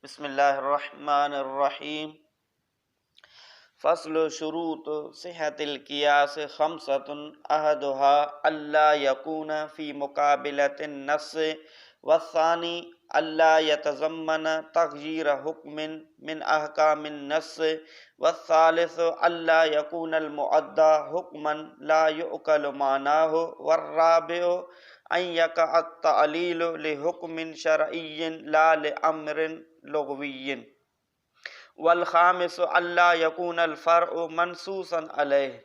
بسم الله الرحمن الرحيم فصل شروط صحة القياس خمسة أحدها ألا يكون في مقابلة النص والثاني ألا يتضمن تغيير حكم من أحكام النص والثالث ألا يكون المؤدى حكما لا يؤكل معناه والرابع أن يقع التعليل لحكم شرعي لا لأمر لغوي والخامس ألا يكون الفرع منصوصا عليه.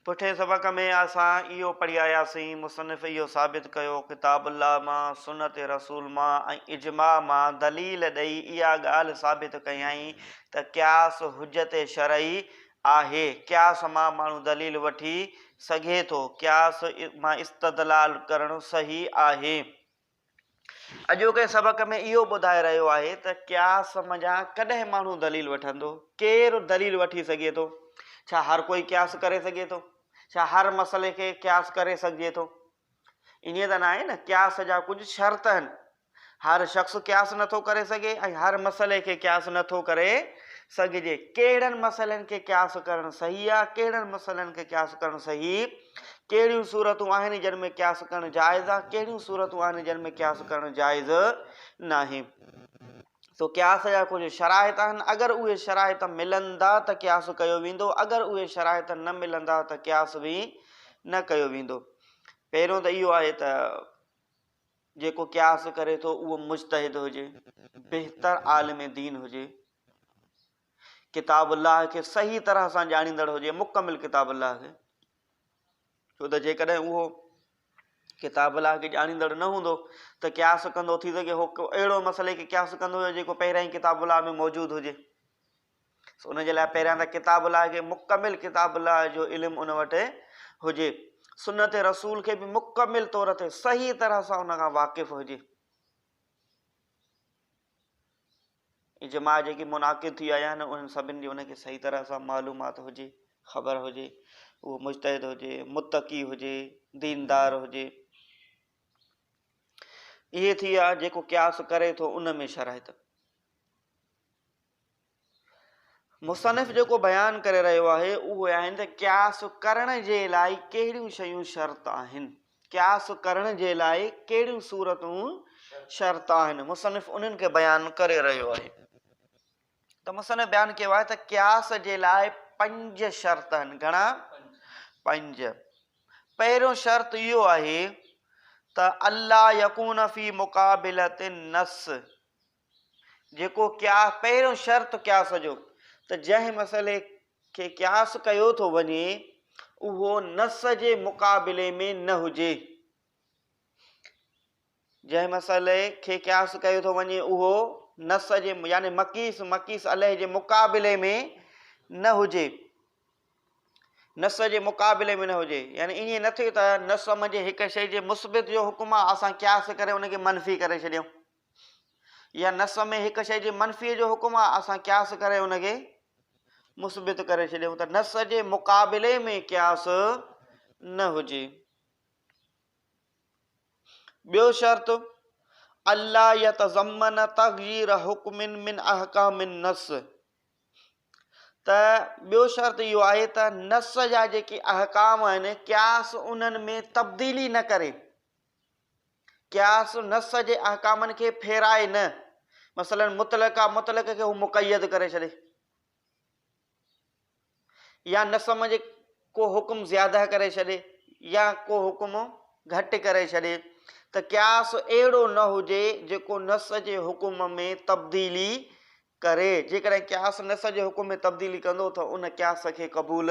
پٺئين سبق ۾ اسان اهو پڙهي آياسين، مصنف اهو ثابت ڪيو ڪتاب الله مان، سنت رسول مان ۽ اجماع مان دليل ڏئي اها ڳالهه ثابت ڪيائين ته قياس حجت شرعي آهي، قياس مان ماڻهو دليل وٺي سگهي ٿو، قياس مان استدلال ڪرڻ صحيح آهي. اڄوڪي سبق ۾ اهو ٻڌائي رهيو آهي ته قياس منجهان ڪڏهن ماڻهو دليل وٺندو؟ ڪير دليل وٺي سگهي ٿو؟ ڇا هر ڪوئي قياس ڪري سگهي ٿو؟ ڇا هر مسئلي کي قياس ڪري سگهجي ٿو؟ ائين ته ناهي نه، قياس جا ڪجهه شرط آهن. هر شخص قياس نٿو ڪري سگهي ۽ هر مسئلي کي قياس نٿو ڪري سگهجي. ڪهڙن مسئلن کي قياس ڪرڻ صحيح آهي، ڪهڙن مسئلن کي قياس ڪرڻ صحيح ڪهڙيون صورتون آهن جن ۾ قياس ڪرڻ جائز آهي، ڪهڙيون صورتون آهن جن ۾ قياس ڪرڻ جائز ناهي. سو قياس جا ڪجهه شرائط آهن، اگر اهي شرائط ملندا ته قياس ڪيو ويندو، اگر اهي شرائط نه ملندا ته قياس به نه ڪيو ويندو. پهريون ته اهو آهي ته جيڪو قياس ڪري ٿو اهو مجتهد هجي، بهتر عالم دين هجي، ڪتاب الله کي صحيح طرح سان ڄاڻيندڙ هجي، مڪمل ڪتاب الله کي، ڇو ته جيڪڏهن اهو ڪتاب الله کي ڄاڻيندڙ نه هوندو ته قياس ڪندو، ٿي سگهي هو اهڙو مسئلي کي قياس ڪندو هجي جيڪو پهريان ئي ڪتاب الله ۾ موجود هجي. سو ان جي لاء پهريان ته ڪتاب الله کي مڪمل ڪتاب الله جو علم ان وٽ هجي، سنت رسول کي به مڪمل طور تي صحيح طرح سان ان کان واقف هجي. اجماع جيڪي منعقد ٿي آيا آهن انهن سڀني جي ان کي صحيح طرح سان معلومات هجي، خبر هجي، اهو مجتهد هجي، متقي هجي، ديندار هجي. اهي ٿي ويا جيڪو قياس ڪري ٿو ان ۾ شرائط. مصنف جيڪو بيان ڪري رهيو آهي اهو آهن ته قياس ڪرڻ جي لاء ڪهڙيون شيون شرط آهن، قياس ڪرڻ جي لاء ڪهڙيون صورتون شرط آهن، مصنف انهن کي بيان ڪري رهيو آهي. ته مصنف بيان ڪيو آهي ته قياس جي لاء پنج شرط آهن. گهڻا؟ پنج. پهريون شرط اهو آهي ته الله يڪون في مقابلة النص، جيڪو قياس پهريون شرط قياس جو ته جنهن مسئلي کي قياس ڪيو ٿو وڃي اهو نص جي مقابلي ۾ نه هجي. جنهن مسئلي کي قياس ڪيو ٿو وڃي اهو نص جي يعني مقيس مقيس عليه جي مقابلي ۾ نه هجي. نص جي مقابلي ۾ نه هجي يعني ائين نه ٿئي ته نص منجهه هڪ شيء جي مثبت جو حڪم آهي اسان قياس ڪري ان کي منفي ڪري ڇڏيون. يا نص ۾ هڪ شيء جي منفيء جو حڪم آهي، اسان قياس ڪري ان کي مثبت ڪري ڇڏيون ته نص جي مقابلي ۾ قياس نه هجي. ٻيو شرط، الا يتضمن تغيير حڪم من احڪام النص، ته ٻيو شرط اهو آهي ته نص جا جيڪي احڪام آهن قياس انهن ۾ تبديلي نه ڪري. قياس نص جي احڪامن کي ڦيرائي نه، مثلاً مطلق آ مطلق کي هو مقيد ڪري ڇڏي يا نص منجهه ڪو حڪم زياده ڪري ڇڏي يا ڪو حڪم گهٽ ڪري ڇڏي ته قياس اهڙو نه هجي جيڪو نص جي حڪم ۾ تبديلي ڪري. جيڪڏهن قياس نص جي حڪم ۾ تبديلي ڪندو ته ان قياس کي قبول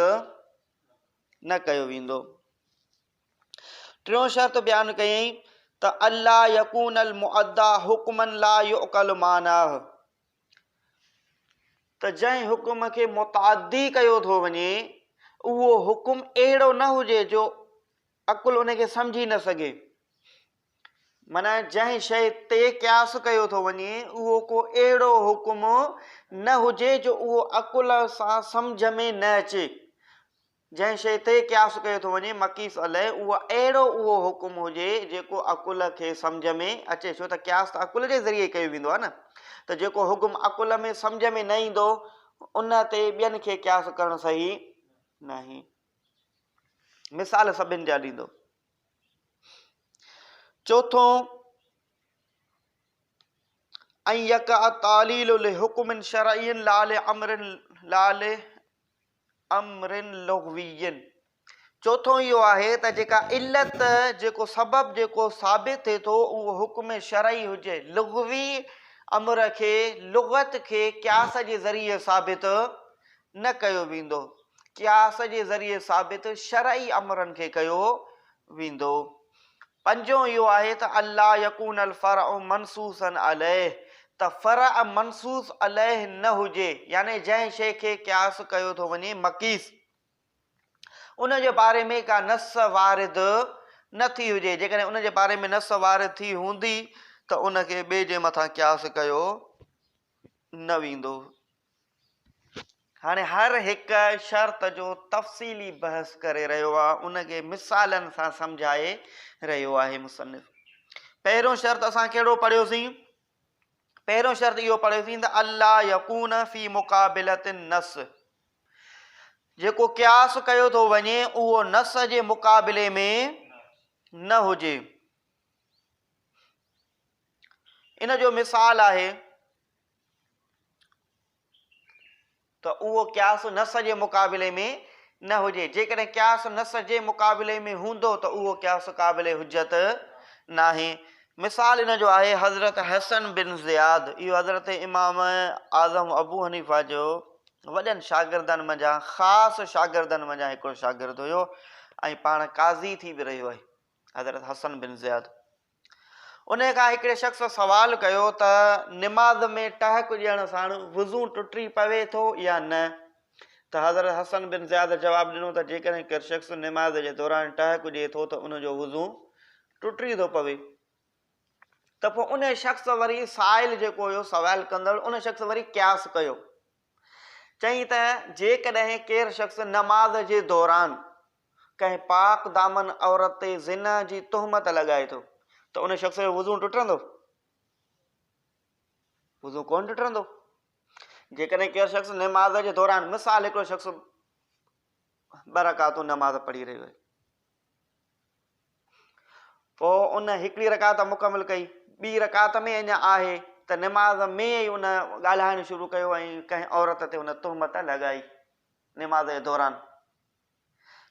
نه ڪيو ويندو. ٽيون شرط بيان ڪيائين ته الا يڪون المعدي حڪما لا يعقل معناه، ته جنهن حڪم کي متعدي ڪيو ٿو وڃي اهو حڪم اهڙو نه هجي جو عقل ان کي سمجهي نه سگهي، معنيٰ جنهن شيء تي قياس ڪيو ٿو وڃي اهو ڪو اهڙو حڪم نه هجي جو اهو عقل سان سمجهه ۾ نه اچي. جنهن شيء تي قياس ڪيو ٿو وڃي، مقيس عليه، اهو اهڙو اهو حڪم هجي جيڪو عقل کي سمجهه ۾ اچي، ڇو ته قياس ته عقل جي ذريعي ڪيو ويندو آهي نه، ته جيڪو حڪم عقل ۾ سمجهه ۾ نه ايندو ان تي ٻين کي قياس ڪرڻ صحيح ناهي. مثال سڀن جا ڏيندو. چوٿون، ان يقع التعليل لحڪم شرعي لا لامر لا امر لغوي، چوٿون اهو آهي ته جيڪا علت، جيڪو سبب جيڪو ثابت ٿئي ٿو اهو حڪم شرعي هجي، لغوي امر کي، لغت کي قياس جي ذريعي ثابت نه ڪيو ويندو، قياس جي ذريعي ثابت شرعي امرن کي ڪيو ويندو. پنجون اهو آهي ته الا يڪون الفرع منصوصا عليه ته فرع منصوص عليه نه هجي يعني جنهن شيء کي قياس ڪيو ٿو وڃي مقيس ان جي باري ۾ ڪا نص وارد نه ٿي هجي جيڪڏهن ان جي باري ۾ نص وارد ٿي هوندي ته ان کي ٻئي جي مٿان قياس ڪيو نه ويندو. هاڻي هر هڪ شرط جو تفصيلي بحث ڪري رهيو آهي، ان کي مثالن سان سمجهائي رهيو آهي مصنف. پهريون شرط اسان ڪهڙو پڙهيوسين؟ پهريون شرط اهو پڙهيوسين ته الله يڪون في مقابلة النص، جيڪو قياس ڪيو ٿو وڃي اهو نص جي مقابلي ۾ نه هجي. ان جو مثال آهي ته اهو قياس نص جي مقابلي ۾ نه هجي، جيڪڏهن قياس نص جي مقابلي ۾ هوندو ته اهو قياس قابل حجت ناهي. مثال ان جو آهي حضرت حسن بن زياد، اهو حضرت امام اعظم ابو حنيفه جو وڏن شاگردن منجهان خاص شاگردن منجهان هڪڙو شاگرد هيو ۽ پاڻ قاضي ٿي به رهيو آهي حضرت حسن بن زياد. انهيء کان هڪڙي شخص سوال ڪيو ته نماز ۾ ٽهڪ ڏيڻ ساڻ وضو ٽٽي پوي ٿو يا نه؟ ته حضرت حسن بن زياد جواب ڏنو ته جيڪڏهن ڪير شخص نماز جي دوران ٽهڪ ڏئي ٿو ته ان جو وضو ٽٽي ٿو پوي. ته پوء انهيء شخص وري سائل جيڪو هيو سوال ڪندڙ ان شخص وري قياس ڪيو. چيائين ته جيڪڏهن ڪير شخص نماز جي دوران ڪنهن پاڪ دامن عورت تي زنا جي تهمت لڳائي ٿو ته ان شخص جو وضو ٽٽندو؟ وضو ڪونه ٽٽندو. جيڪڏهن ڪير شخص نماز جي دوران مثال هڪڙو شخص ٻه رڪعتون نماز پڙهي رهيو آهي پوء ان هڪڙي رڪعت مڪمل ڪئي ٻي رڪعت ۾ اڃا آهي ته نماز ۾ ئي ان ڳالهائڻ شروع ڪيو ۽ ڪنهن عورت تي ان تهمت لڳائي نماز جي دوران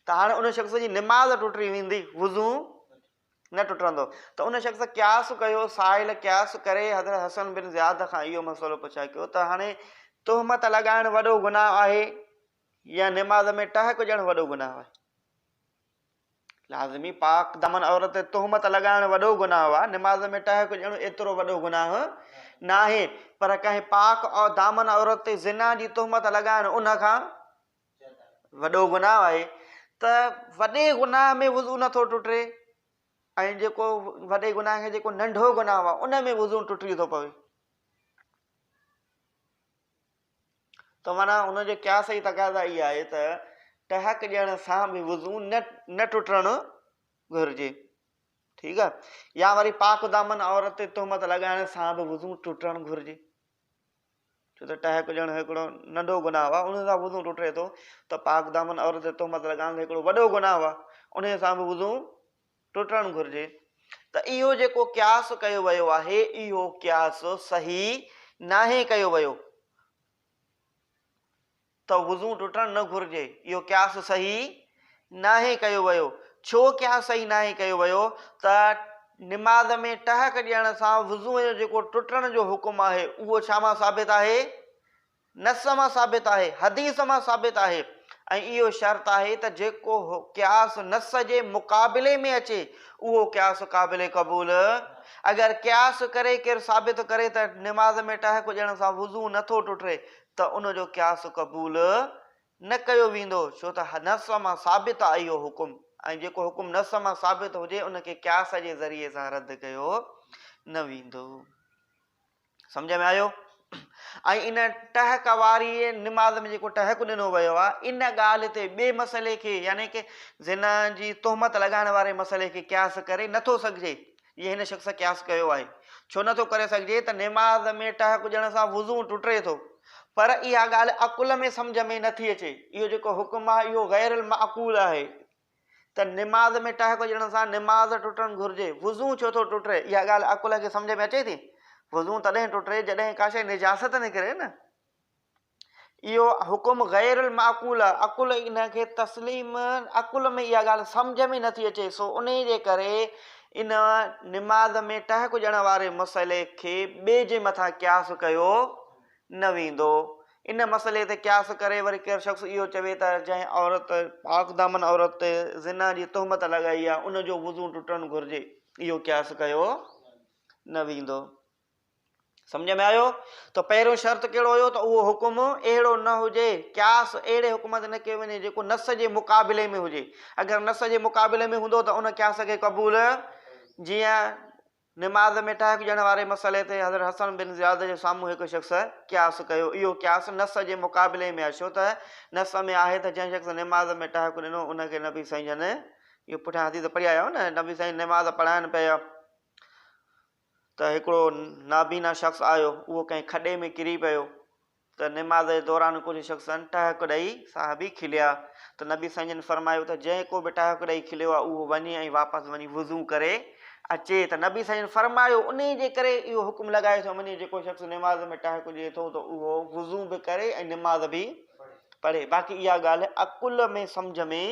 ته هاڻي ان شخص جي نماز ٽٽي ويندي، وضو نه ٽٽندو. ته ان شخص قياس ڪيو، سائل قياس ڪري حضرت حسن بن زياد کان اهو مسئلو پڇا ڪيو ته هاڻي تهمت لڳائڻ وڏو گناهه آهي يا نماز ۾ ٽهڪ ڏيڻ وڏو گناهه آهي؟ لازمي پاڪ دامن عورت تي تهمت لڳائڻ وڏو گناهه آهي، نماز ۾ ٽهڪ ڏيڻ ايترو وڏو گناهه ناهي، پر ڪنهن پاڪ دامن عورت تي زنا جي تهمت لڳائڻ ان کان وڏو گناهه آهي ته وڏي گناهه ۾ وضو نٿو ٽٽي ۽ جيڪو وڏي گناهه کي جيڪو ننڍو گناهه آهي ان ۾ وضو ٽٽي ٿو پوي ته معنيٰ ان جو قياس جي تقاضا اها آهي ته ٽهڪ ڏيڻ سان به وضو نه نه ٽٽڻ گهرجي ٺيڪ آهي يا وري پاڪ دامن عورت تي تهمت لڳائڻ سان به وضو ٽٽڻ گهرجي ڇو ته ٽهڪ ڏيڻ هڪڙو ننڍو گناهه آهي، ان سان وضو ٽٽي ٿو ته پاڪ دامن عورت تي تهمت لڳائڻ هڪڙو وڏو گناهه آهي، انهيء سان به وضو ٽٽڻ گهرجي. ته اهو جيڪو قياس ڪيو ويو آهي، اهو قياس صحيح ناهي ڪيو ويو. ته وضو ٽٽڻ نه گهرجي، اهو قياس صحيح ناهي ڪيو ويو. ڇو قياس صحيح ناهي ڪيو ويو ته نماز ۾ ٽهڪ ڏيڻ سان وضوء جو جيڪو ٽٽڻ جو حڪم آهي اهو ڇا مان ثابت آهي؟ نص مان ثابت آهي، حديث مان ثابت آهي ۽ اهو شرط آهي ته جيڪو قياس نص جي مقابلي ۾ اچي اهو قياس قابل قبول اگر قياس ڪري ڪير ثابت ڪري ته نماز ۾ ٽهڪ ڏيڻ سان وضو نٿو ٽٽي ته ان جو قياس قبول نه ڪيو ويندو، ڇو ته نص مان ثابت آهي اهو حڪم ۽ جيڪو حڪم نص مان ثابت هجي ان کي قياس جي ذريعي سان رد ڪيو نه ويندو. سمجهه ۾ آيو؟ ۽ ان ٽهڪ واري نماز ۾ جيڪو ٽهڪ ڏنو ويو آهي ان ڳالهه تي ٻئي مسئلي کي يعني ڪه زنا جي تهمت لڳائڻ واري مسئلي کي قياس ڪري نٿو سگهجي جيئن هن شخص قياس ڪيو آهي. ڇو نٿو ڪري سگهجي ته نماز ۾ ٽهڪ ڏيڻ سان وضو ٽٽي ٿو پر اها ڳالهه عقل ۾ سمجهه ۾ نٿي اچي اهو جيڪو حڪم آهي اهو غير المعقول آهي ته نماز ۾ ٽهڪ ڏيڻ سان نماز ٽٽڻ گهرجي، وضو ڇو ٿو ٽٽي؟ اها ڳالهه عقل کي سمجهه ۾ اچي ٿي؟ وضو تڏهن ٽٽي جڏهن ڪا شيء نجاست نڪري نه. اهو حڪم غير المعقول آهي، عقل ان کي تسليم عقل ۾ اها ڳالهه سمجهه ۾ نٿي اچي، سو انهي جي ڪري ان نماز ۾ ٽهڪ ڏيڻ واري مسئلي کي ٻئي جي مٿان قياس ڪيو نه ويندو. ان مسئلي تي قياس ڪري وري ڪير شخص اهو چوي ته جنهن عورت پاڪ دامن عورت تي زنا جي تهمت لڳائي آهي ان جو وضو ٽٽڻ گهرجي اهو قياس ڪيو نه ويندو. سمجهه ۾ آيو ته پهريون شرط ڪهڙو هيو ته اهو حڪم اهڙو نه هجي قياس اهڙي حڪم تي نه ڪيو وڃي جيڪو نص جي مقابلي ۾ هجي اگر نص جي مقابلي ۾ هوندو ته ان قياس کي قبول جيئن نماز ۾ ٽهڪ ڏيڻ واري مسئلي تي حضرت حسن بن زياد جي سامهون هڪ شخص قياس ڪيو. اهو قياس نص جي مقابلي ۾ آهي، ڇو ته نص ۾ آهي ته جنهن شخص نماز ۾ ٽهڪ ڏنو ان کي نبي سائين جن اهو پٺيان حديث پڙهي آيا آهيو نه نبي سائين نماز پڙهائن پيا ته هڪڙو نابينا شخص آيو اهو ڪنهن کڏي ۾ ڪري پيو ته نماز جي دوران ڪجهه شخصن ٽهڪ ڏئي صحابي کليا ته نبي سائين جن فرمايو ته جنهن ڪو به ٽهڪ ڏئي کليو آهي اهو وڃي ۽ واپس وڃي وضو ڪري اچي ته نبي سائين جن فرمايو انهي جي ڪري اهو حڪم لڳايو ٿو وڃي جيڪو شخص نماز ۾ ٽهڪ ڏئي ٿو ته اهو وضو به ڪري ۽ نماز به پڙهي باقي اها ڳالهه عقل ۾ سمجهه ۾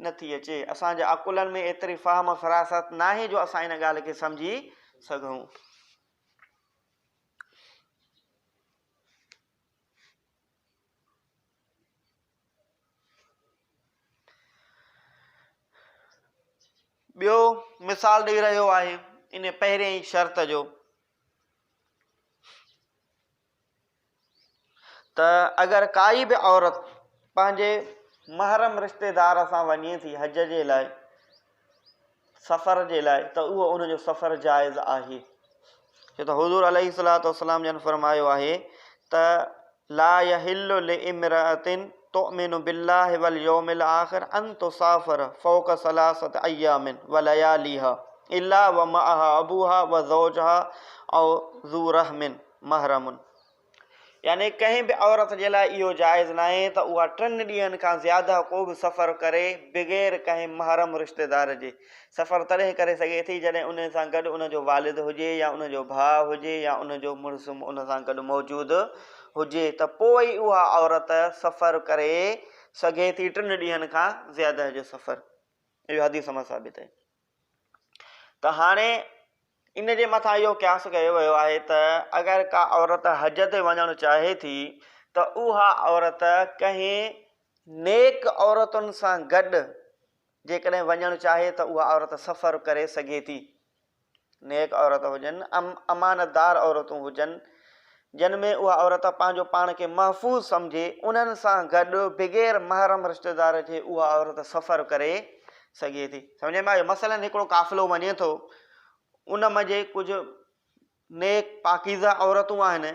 نٿي اچي اسان جي عقلن ۾ ايتري فهم فراست ناهي جو اسان ان ڳالهه کي سمجهي سگهون. ٻيو مثال ڏئي رهيو آهي ان پهرين ئي شرط جو ته اگر ڪائي به عورت پنهنجي محرم رشتيدار سان وڃي ٿي حج جي لاء سفر جي لاء ته اهو ان جو سفر جائز آهي ڇو ته حضور عليه الصلوة والسلام جن فرمايو آهي ته لا يحل لامرأة تؤمن بالله واليوم الآخر ان تسافر فوق ثلاثة ايام ولياليها الا ومعها ابوها وزوجها او ذو رحم محرم يعني ڪنهن به عورت جي لاء اهو جائز ناهي ته اها ٽن ڏينهن کان زياده ڪو به سفر ڪري بغير ڪنهن محرم رشتيدار جي. سفر تڏهن ڪري سگهي ٿي جڏهن ان سان گڏ ان جو والد هجي يا ان جو ڀاء هجي يا ان جو مڙس ان سان گڏ موجود هجي ته پوء ئي اها عورت سفر ڪري سگهي ٿي ٽن ڏينهن کان زياده جو سفر. اهو حديث مان ثابت آهي. ته هاڻي ان جي مٿان اهو قياس ڪيو ويو آهي ته اگر ڪا عورت حج تي وڃڻ چاهي ٿي ته اها عورت ڪنهن نيڪ عورتن سان گڏ جيڪڏهن وڃڻ چاهي ته اها عورت سفر ڪري سگهي ٿي. نيڪ عورت هجن، امانتدار عورتون هجن، جن ۾ اها عورت پنهنجو پاڻ کي محفوظ سمجهي، انهن سان گڏ بغير محرم رشتيدار جي اها عورت سفر ڪري سگهي ٿي. سمجهه ۾ آيو؟ مثلاً هڪڙو قافلو وڃي ٿو، ان منجهه ڪجهه نيڪ پاڪيزه عورتون آهن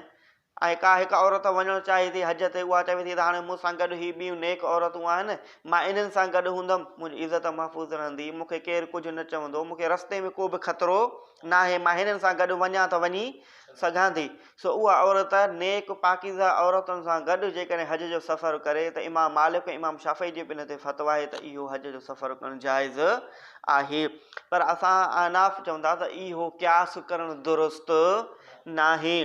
۽ ڪا هڪ عورت وڃڻ چاهي ٿي حج تي، اها چوي ٿي ته هاڻي مون سان گڏ هي ٻيون نيڪ عورتون آهن، مان انهن سان گڏ هوندم، منهنجي عزت محفوظ رهندي، مون کي ڪير ڪجهه نه چوندو، مون کي رستي ۾ ڪو به خطرو ناهي، مان هنن سان گڏ وڃان ته وڃي سگهان ٿي. سو اها عورت نيڪ پاڪيزه عورتن سان گڏ جيڪڏهن حج جو سفر ڪري ته امام مالڪ ۽ امام شافعي جي به ان تي فتويٰ آهي ته اهو حج جو سفر ڪرڻ جائز آهي. پر اسان احناف چون ٿا ته اهو قياس ڪرڻ درست ناهي.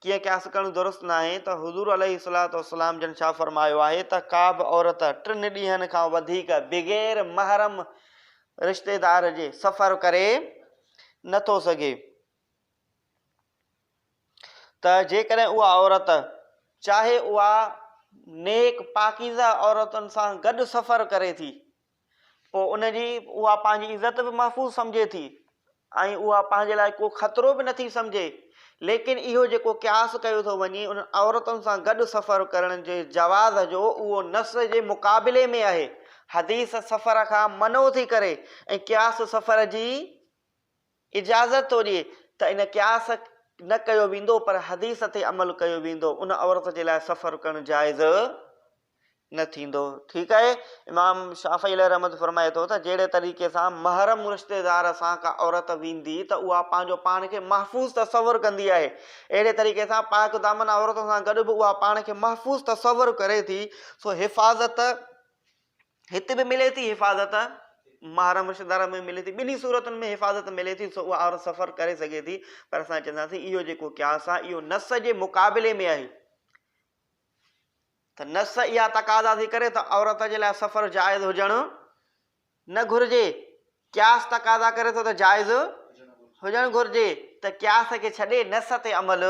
ڪيئن قياس ڪرڻ درست ناهي ته حضور عليه الصلوة والسلام جن ڇا فرمايو آهي ته ڪا به عورت ٽن ڏينهن کان وڌيڪ بغير محرم رشتيدار جي سفر ڪري نٿو سگهي. ته جيڪڏهن اها عورت چاهي اها نيڪ پاڪيزه عورتن سان گڏ سفر ڪري ٿي پوء ان جي اها پنهنجي عزت به محفوظ سمجهي ٿي ۽ اها پنهنجي لاء ڪو خطرو به نٿي سمجهي ليڪن اهو جيڪو قياس ڪيو ٿو وڃي انهن عورتن سان گڏ سفر ڪرڻ جي جواز جو اهو نص جي مقابلي ۾ آهي حديث سفر کان منع ٿي ڪري ۽ قياس سفر جي اجازت ٿو ڏئي ته ان قياس نه ڪيو ويندو پر حديث تي عمل ڪيو ويندو، ان عورت جي لاء سفر ڪرڻ جائز نه ٿيندو. ٺيڪ آهي، امام شافعي عليه رحمت فرمائي ٿو ته جهڙي طريقي سان محرم رشتيدار سان ڪا عورت ويندي ته اها پنهنجو پاڻ کي محفوظ تصور ڪندي آهي، اهڙي طريقي سان پاڪ دامن عورت سان گڏ به اها پاڻ کي محفوظ تصور ڪري ٿي، سو حفاظت هت به ملي ٿي، حفاظت محرم رشتيدار ۾ ملي ٿي، ٻنهي صورتن ۾ حفاظت ملي ٿي، سو اها عورت سفر ڪري سگهي ٿي. پر اسان چونداسين اهو جيڪو قياس آهي اهو نص جي مقابلي ۾ آهي ته نص اها تقاضا ٿي ڪري ته عورت جي لاء سفر جائز هجڻ نه گهرجي، قياس تقاضا ڪري ٿو ته جائز هجڻ گهرجي، ته قياس کي ڇڏي نص تي عمل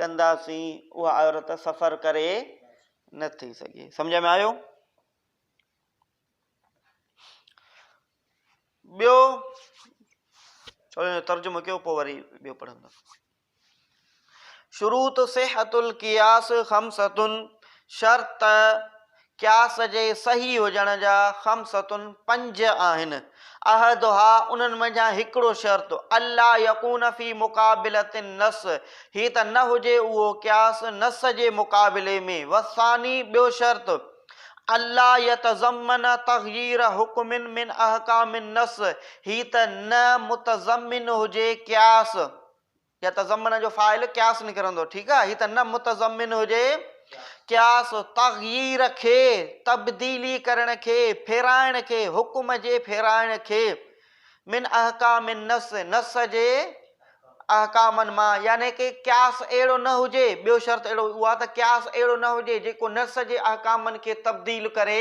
ڪنداسين، اها عورت سفر ڪري نه ٿي سگهي. سمجهه ۾ آيو؟ ٻيو ترجمو ڪيو پوء وري ٻيو پڙهندس. شروط صحت القياس خمسة، شرط قياس جي صحيح هجڻ جا خمسة پنج آهن. احدها انهن منجهان هڪڙو شرط، الا يڪون في مقابلة النص، هي ته نه هجي اهو قياس نص جي مقابلي ۾، والثاني ٻيو شرط، الا يتضمن تغيير حڪم من احڪام النص، هي ته نه متضمن هجي قياس، يا تضمن جو فاعل قياس نڪرندو ٺيڪ آ هي ته نه متضمن هجي قياس تغيير کي تبديلي ڪرڻ کي ڦيرائڻ کي حڪم جي ڦيرائڻ کي من احڪام النص نص جي احڪامن مان يعني ڪي قياس اهڙو نه هجي ٻيو شرط اهڙو اهو آ ته قياس اهڙو نه هجي جيڪو نص جي احڪامن کي تبديل ڪري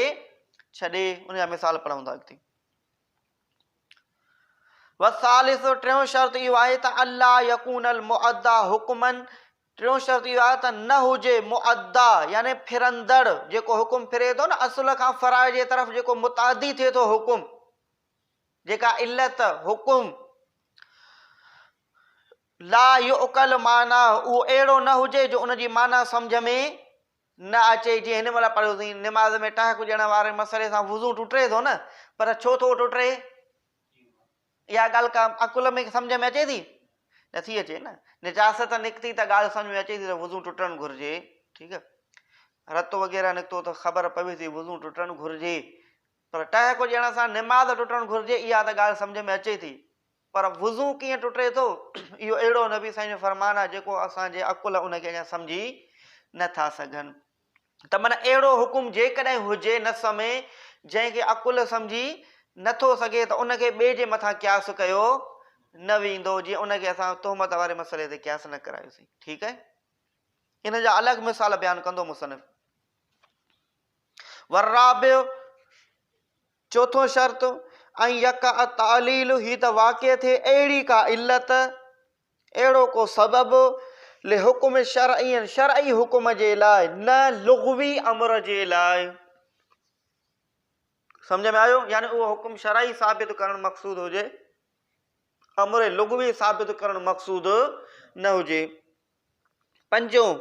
ڇڏي ان جا مثال پڙهون ٿا اڳتي. والثالث ٽيون شرط اهو آهي ته الا يڪون المعدي حڪما ٽيون شرط اهو آهي ته نه هجي معدي يعني ڦرندڙ جيڪو حڪم ڦري ٿو نه اصل کان فرع جي طرف جيڪو متعدي ٿئي ٿو حڪم جيڪا علت حڪم لا يعقل معناه اهو اهڙو نه هجي جو ان جي معنيٰ سمجھ ۾ نه اچي جيئن هن مهل پڙهيوسين نماز ۾ ٽهڪ ڏيڻ واري مسئلي سان وضو ٽٽي ٿو نه پر ڇو ٿو ٽٽي اها ڳالهه ڪا عقل ۾ سمجھ ۾ اچي ٿي نٿي اچي نه نجاست نڪتي ته ڳالهه سمجھ ۾ اچي ٿي ته وضو ٽٽڻ گهرجي ٺيڪ آهي رت وغيره نڪتو ته خبر پوي ٿي وضو ٽٽڻ گهرجي پر ٽهڪ ڏيڻ سان نماز ٽٽڻ گهرجي اها ته ڳالهه سمجھ ۾ اچي ٿي پر وضو ڪيئن ٽٽي ٿو؟ اهو اهڙو نبي سائين جو فرمان آهي جيڪو اسان جي عقل ان کي اڃا سمجهي نه ٿا سگهن. ته معنيٰ اهڙو حڪم جيڪڏهن هجي نص ۾ جنهن کي عقل سمجهي نه ٿو سگهي ته ان کي ٻئي جي مٿان قياس ڪيو نه ويندو جيئن ان کي اسان تهمت واري مسئلي تي قياس نه ڪرايوسين. ٺيڪ آهي. ان جا الڳ مثال بيان ڪندو مصنف. والرابع چوٿون شرط، ان يقع التعليل هي ته واقع ٿئي اهڙي ڪا علت، اهڙو ڪو سبب، لحڪم شرعي شرعي حڪم جي لاء نه لغوي امر جي لاء. سمجهه ۾ آيو؟ يعني اهو حڪم شرعي ثابت ڪرڻ مقصود هجي، امر لغوي ثابت ڪرڻ مقصود نه هجي. پنجون،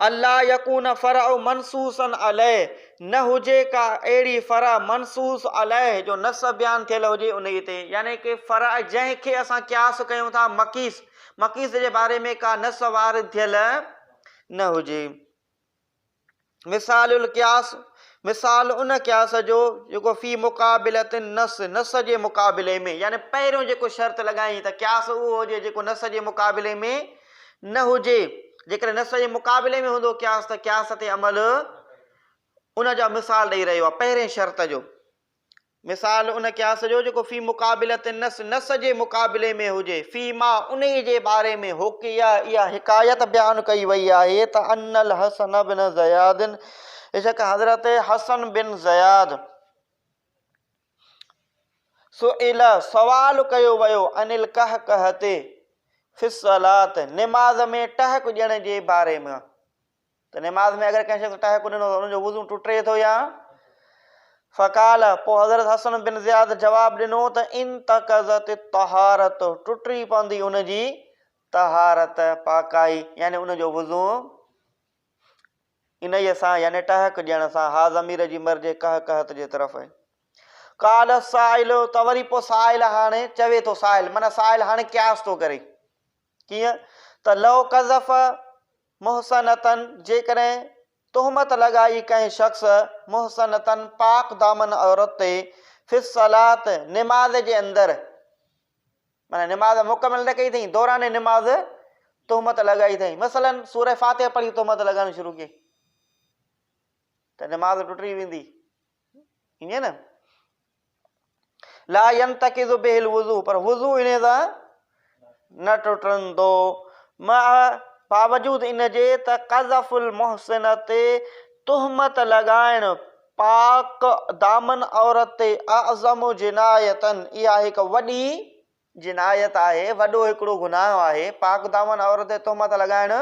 الا يڪون فرع منصوصا عليه، نه هجي ڪا اهڙي فرع منصوص عليه جو نص بيان ٿيل هجي انهيء تي، يعني ڪي فرع جنهن کي اسان قياس ڪيون ٿا مقيس، مقيس جي باري ۾ ڪا نص وارد ٿيل نه هجي. مثال القياس، مثال ان قياس جو جيڪو في مقابلة النص، نص جي مقابلي ۾، يعني پهريون جيڪو شرط لڳائين ته قياس اهو هجي جيڪو نص جي مقابلي ۾ نه هجي، جيڪڏهن نص جي مقابلي ۾ هوندو قياس ته قياس تي عمل ان جا مثال ڏئي رهيو آهي پهرين شرط جو. مثال ان قياس جو جيڪو في مقابلة النص، نص جي مقابلي ۾ هجي، في ما انهيء جي باري ۾ حڪي اها حڪايت بيان ڪئي وئي آهي ته ان الحسن بن زياد بيشڪ حضرت حسن بن زياد سئل سوال ڪيو ويو عن القهقهة في الصلاة نماز ۾ ٽهڪ ڏيڻ جي باري ۾ ته نماز ۾ اگر ڪنهن شخص ٽهڪ ڏنو ته ان جو وضو ٽٽي ٿو يا فقال پوء حضرت حسن بن زياد جواب ڏنو ته انتقضت الطهارت ٽٽي پوندي ان جي طهارت پاڪائي يعني ان جو وضو انهيء سان يعني ٽهڪ ڏيڻ سان ها ضمير جي مرجع قهقهت جي طرف آهي. قال السائل ته وري پوء سائل هاڻي چوي ٿو سائل معنيٰ سائل هاڻي قياس ٿو ڪري. ڪيئن ته لو قذف محصنة جيڪڏهن تهمت لڳائي ڪنهن شخص محصنة پاڪ دامن عورت تي في الصلاة نماز جي اندر معنيٰ نماز مڪمل نه ڪئي اٿئي دوران نماز تهمت لڳائي اٿئي مثلا سورة فاتحه پڙهي تهمت لڳائڻ شروع ڪئي ته نماز ٽٽي ويندي ائين نه لا ينتقض به الوضوء پر وضو انهي سان نه ٽٽندو مع باوجود ان جي ته قذف المحسنة تهمت لڳائڻ پاڪ دامن عورت تي اعظم جناية اها هڪ وڏي جنايت آهي، وڏو هڪڙو گناهه آهي، پاڪ دامن عورت تي تهمت لڳائڻ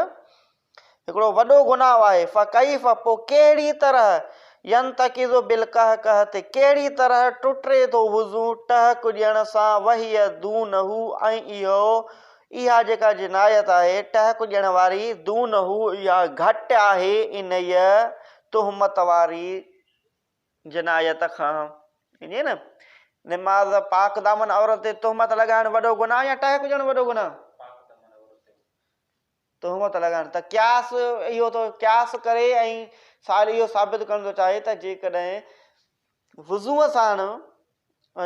هڪڙو وڏو گناهه آهي، فڪيف پوء ڪهڙي طرح ينتقض بالقهقهة ڪهڙي طرح ٽٽي ٿو وضو ٽهڪ ڏيڻ سان وهي دونه ۽ اهو اها جيڪا جنايت آهي ٽهڪ ڏيڻ واري دونه اها گهٽ آهي انهيء تهمت واري جنايت کان ائين نه نماز پاڪ دامن عورت تي تهمت لڳائڻ وڏو گناهه يا ٽهڪ ڏيڻ وڏو گناهه؟ تهمت لڳائڻ ته قياس اهو ٿو قياس ڪري ۽ سائل اهو ثابت ڪرڻ ٿو چاهي ته جيڪڏهن وضوء ساڻ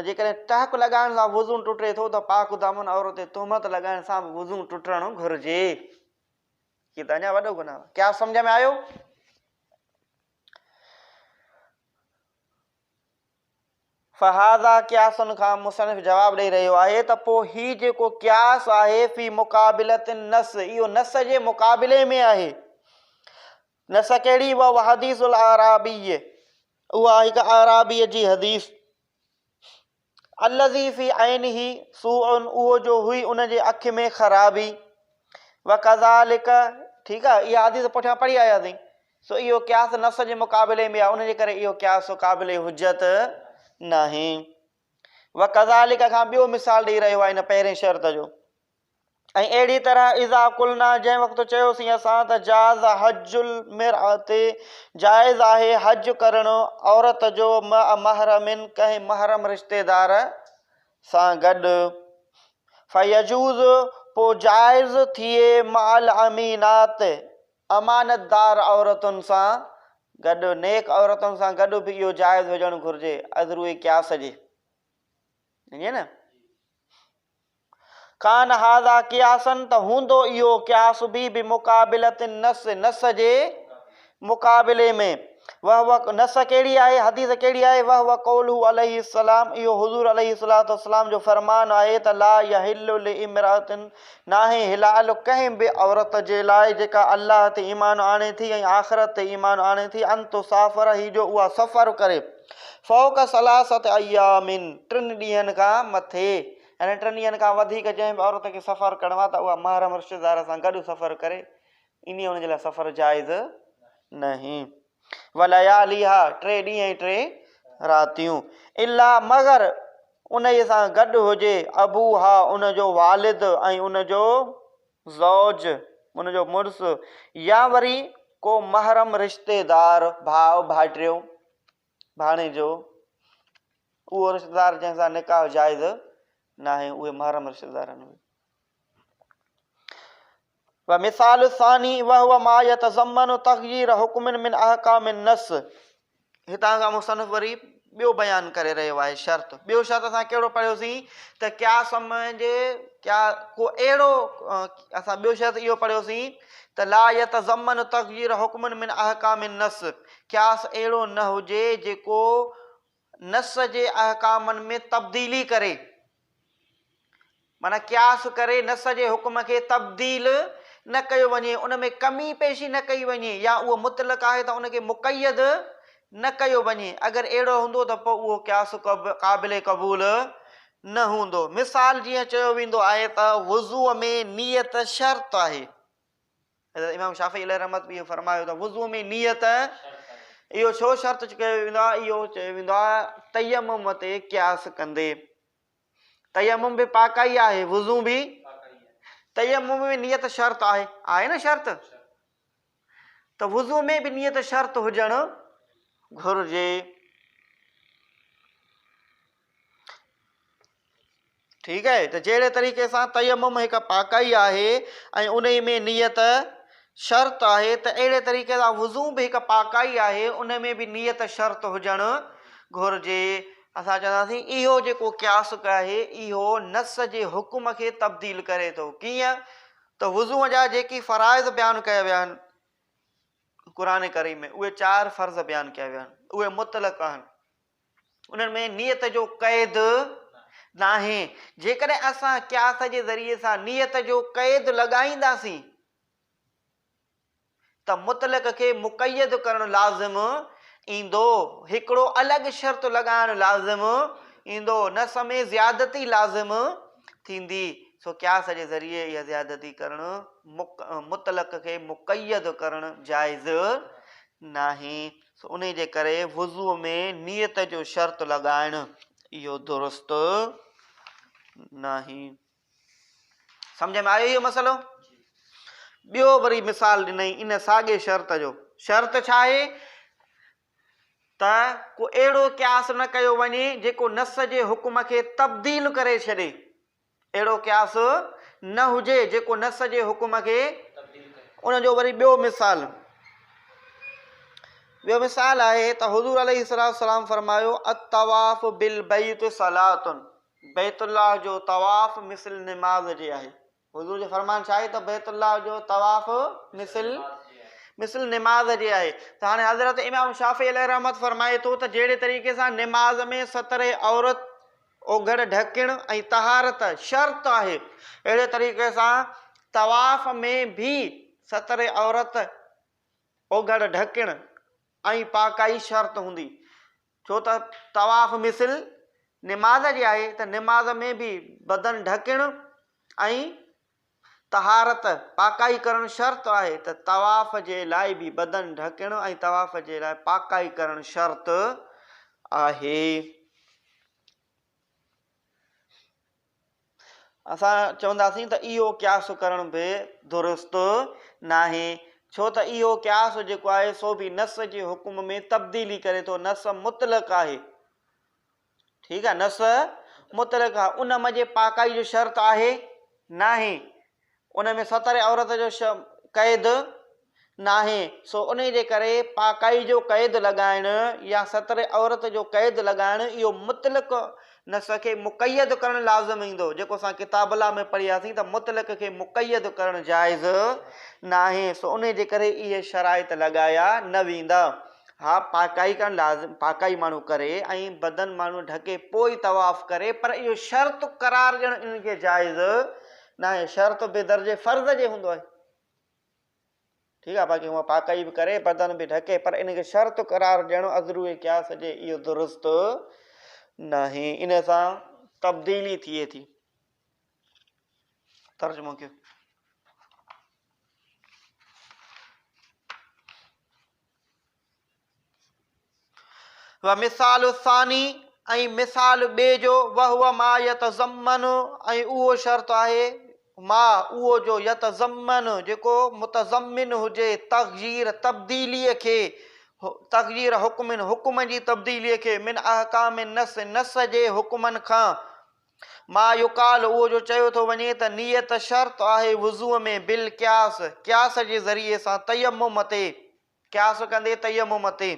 جيڪڏهن ٽهڪ لڳائڻ سان وضو ٽٽي ٿو ته پاڪ دامن عورت تي تهمت لڳائڻ سان به وضو ٽٽڻ گهرجي. هي ته اڃا وڏو گناهه. قياس سمجهه ۾ آيو؟ فهذا قياس کان مصنف جواب ڏئي رهيو آهي ته پوء هي جيڪو قياس آهي في مقابلة النص اهو نص جي مقابلي ۾ آهي. نص ڪهڙي؟ وهو حديث الاعرابي اها هڪ اعرابي جي حديث. الذي في عينه سوء اهو جو هئي ان جي اک ۾ خرابي وڪذالڪ ٺيڪ آهي اها حديث پٺيان پڙهي آياسين سو اهو قياس نص جي مقابلي ۾ آهي ان جي ڪري اهو قياس قابل حجت ناهي وڪذالڪ کان ٻيو مثال ڏئي رهيو آهي ان پهرين شرط جو ۽ اهڙي طرح اذا قلنا جنهن وقت چيوسين اسان ته جاز حج المرأة جائز آهي حج ڪرڻ عورت جو مع محرم ڪنهن محرم رشتيدار سان گڏ فيجوز پوء جائز ٿئي مع الامينات امانتدار عورتن سان گڏ نيڪ عورتن سان گڏ به اهو جائز هجڻ گهرجي ازروئي قياس جي ائين نه ڪان هذا قياسا ته هوندو اهو قياس به بمقابلة النص نص جي مقابلي ۾ وهو نص ڪهڙي آهي حديث ڪهڙي آهي وهو قوله عليه السلام اهو حضور عليه الصلوة والسلام جو فرمان آهي ته لا يحل لامرأة ناهي حلال ڪنهن به عورت جي لاء جيڪا الله تي ايمان آڻي ٿي ۽ آخرت تي ايمان آڻي ٿي ان تسافر هي جو اها سفر ڪري فوق ثلاثة ايام ٽن ڏينهن کان مٿي يعني ٽن ڏينهن کان وڌيڪ جنهن به عورت کي سفر ڪرڻو آهي ته اها محرم رشتيدار سان گڏ سفر ڪري، انهيء ان جي لاء سفر جائز ناهي. ولياليها ٽي ڏينهن ۽ ٽي راتيون. الا مگر انهيء سان گڏ هجي ابوها ان جو والد ۽ ان جو زوج ان جو مڙس يا وري ڪو محرم رشتيدار ڀاء ڀائٽيو ڀاڻيجو اهو رشتيدار جنهن سان نڪاح جائز ناهي اهي محرم رشتيدار آهن. ومثال الثاني وهو ما يتضمن تغيير حڪم من احڪام النص هتان کان مصنف وري ٻيو بيان ڪري رهيو آهي شرط ٻيو شرط اسان ڪهڙو پڙهيوسين ته قياس جي ڪيا ڪو اهڙو اسان ٻيو شرط اهو پڙهيوسين ته لا يتضمن تغيير حڪم من احڪام النص قياس اهڙو نه هجي جيڪو نص جي احڪامن ۾ تبديلي ڪري، معنيٰ قياس ڪري نص جي حڪم کي تبديل نه ڪيو وڃي، ان ۾ ڪمي پيشي نه ڪئي وڃي يا اهو مطلق آهي ته ان کي مقيد نه ڪيو وڃي، اگر اهڙو هوندو ته پوء اهو قياس قابل قبول نه هوندو. مثال جيئن چيو ويندو آهي ته وضوء ۾ نيت شرط آهي. حضرت امام شافعي عليه رحمت به اهو فرمايو ته وضو ۾ نيت اهو ڇو شرط ڪيو ويندو آهي اهو چيو ويندو آهي تيمم تي قياس ڪندي تيمم به پاڪائي آهي وضو به تيمم ۾ نيت شرط آهي آهي نه شرط ته وضو ۾ به نيت شرط هجڻ گهرجي. ٺيڪ آهي ته جهڙي طريقي سان تيمم هڪ پاڪائي آهي ۽ انهي ۾ نيت شرط آهي ته اهڙي طريقي سان وضو به هڪ پاڪائي آهي ان ۾ به نيت شرط هجڻ گهرجي. اسان چونداسين اهو جيڪو قياس آهي اهو نص جي حڪم کي تبديل ڪري ٿو. ڪيئن ته وضو جا جيڪي فرائض بيان ڪيا ويا آهن قرآن ڪريم ۾ اهي چار فرض بيان ڪيا ويا آهن اهي مطلق آهن. انهن ۾ نيت جو قيد ناهي. جيڪڏهن اسان قياس جي ذريعي سان نيت جو قيد لڳائينداسين ته مطلق کي مقيد ڪرڻ لازم ايندو، هڪڙو الڳ شرط لڳائڻ لازم ايندو، نص ۾ زيادتي لازم ٿيندي. سو قياس جي ذريعي اها زيادتي ڪرڻ مطلق کي مقيد ڪرڻ جائز ناهي. سو انهي جي ڪري وضوء ۾ نيت جو شرط لڳائڻ اهو درست ناهي. سمجھ ۾ آيو اهو مسئلو؟ ٻيو وري مثال ڏنائين ان ساڳي شرط جو. شرط ڇا آهي؟ ته ڪو اهڙو قياس نه ڪيو وڃي جيڪو نص جي حڪم کي تبديل ڪري ڇڏي. اهڙو قياس نه هجي جيڪو نص جي حڪم کي ان جو وري ٻيو مثال ٻيو مثال آهي ته حضور عليه الصلوة والسلام فرمايو الطواف بالبيت صلاة بيت الله جو طواف مثل نماز جي آهي حضور جو فرمان ڇا آهي ته بيت الله جو طواف مثل مثل نماز جي آهي ته هاڻي حضرت امام شافعي عليه رحمت فرمائي ٿو ته جهڙي طريقي سان نماز ۾ ستر عورت اوگهڙ ڍڪڻ ۽ طهارت شرط آهي، اهڙي طريقي سان طواف ۾ به ستر عورت، اوگهڙ ڍڪڻ ۽ پاڪائي شرط هوندي، ڇو ته طواف مثل نماز جي آهي ته نماز ۾ به بدن ڍڪڻ ۽ طهارت، پاڪائي ڪرڻ شرط آهي ته طواف جي لاء به بدن ڍڪڻ ۽ طواف جي لاء پاڪائي ڪرڻ شرط آهي. اسان چونداسين ته اهو قياس ڪرڻ به درست ناهي، ڇو ته اهو قياس جيڪو آهي سو به نص جي حڪم ۾ تبديلي ڪري ٿو، نص مطلق آهي، ٺيڪ آهي، نص مطلق آهي، ان منجهه پاڪائي جو شرط آهي ناهي، ان ۾ ستر عورت جو قيد ناهي، سو انهي جي ڪري پاڪائي جو قيد لڳائڻ يا ستر عورت جو قيد لڳائڻ اهو مطلق نص کي مقيد ڪرڻ لازم ايندو، جيڪو اسان ڪتاب الله ۾ پڙهياسين ته مطلق کي مقيد ڪرڻ جائز ناهي، سو انهي جي ڪري اهي شرائط لڳايا نه ويندا. ها پاڪائي ڪرڻ لازم، پاڪائي ماڻهو ڪري ۽ بدن ماڻهو ڍڪي پوء ئي طواف ڪري، پر اهو شرط قرار ڏيڻ انهن کي جائز ناهي، شرط به درجي فرض جي هوندو آهي. ٺيڪ آهي باقي هونء پاڪائي به ڪري بدن به ڍڪي پر ان کي شرط قرار ڏيڻ ازروء قياس جي اهو درست ناهي، ان سان تبديلي ٿئي ٿي. ترجمو ڪيو. ومثال الثاني ۽ مثال ٻئي جو وهو ما يتضمن ۽ اهو شرط آهي ما اهو جو يتضمن جيڪو متضمن هجي تغيير تبديليء کي تغيير حڪم حڪم جي تبديليء کي من احڪام النص نص جي حڪمن کان ما يقال اهو جو چيو ٿو وڃي ته نيت شرط آهي وضوء ۾ بالقياس قياس جي ذريعي سان تيمم تي قياس ڪندي تيمم تي